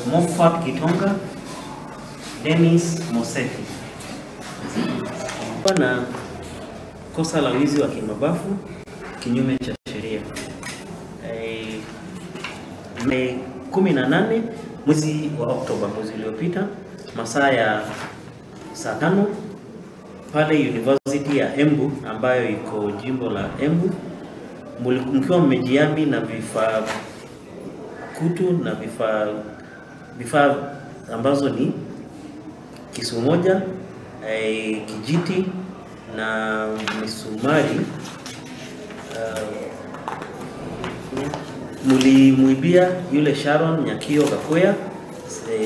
Moffat Kitonga, Dennis Moseti. Na kosa la wizi wa kimabavu kinyume cha sheria. Mei 18 mwezi wa Oktoba, mwezi uliopita, masaa ya saa 5 pale University ya Embu ambayo iko jimbo la Embu, mkiwa mmejihami na vifaa kutu na vifaa ambazo ni kisu moja, kijiti na misumari, mulimuibia yule Sharon Nyakio Gakuya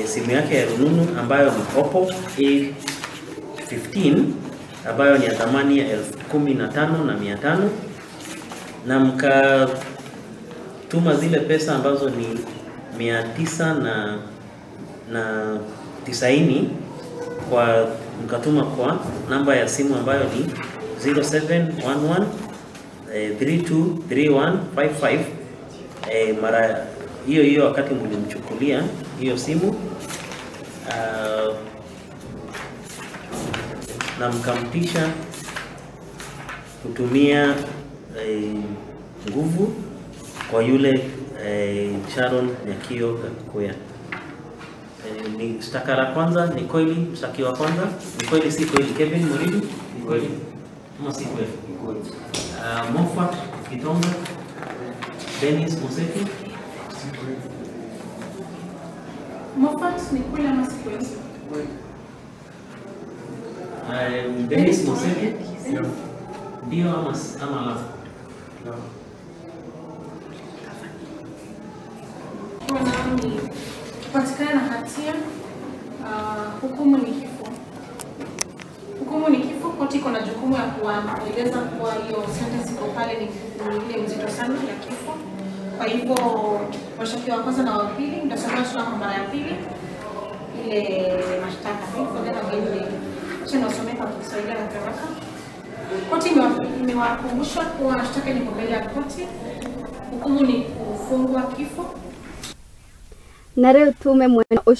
simu yake ya rununu ambayo ni Oppo A15 ambayo ni ya thamani ya 15,500, na mkatuma zile pesa ambazo ni 990 kwa mkatuma kwa namba ya simu ambayo ni 0711 323155. Mara hiyo hiyo wakati mlimchukulia hiyo simu, na mkamtisha kutumia nguvu kwa yule Sharon Nyakio Gakuya. Ni shtaka la kwanza ni kweli, mshtakiwa wa kwanza ni kweli si kweli? Kevin Muridi, ni kweli ama si kweli? Moffat Kitonga, Dennis Moseti. Moffat ni kweli ama si kweli? Dennis Moseti, ndio ama la? Kupatikana na hatia, hukumu ni kifo. Hukumu ni kifo. Koti iko na jukumu ya kueleza kuwa hiyo sentence iko pale ni ile mzito sana ya kifo. Kwa hivyo washtakiwa wa kwanza na wa pili mtasomewa tena kwa mara ya pili ile mashtaka. Acha niwasomee kwa Kiswahili haraka haraka. Koti imewakumbusha kuwa mashtaka ni mbele ya koti. Hukumu ni kufungwa kifo. Na rĩu tume mwena ũcio.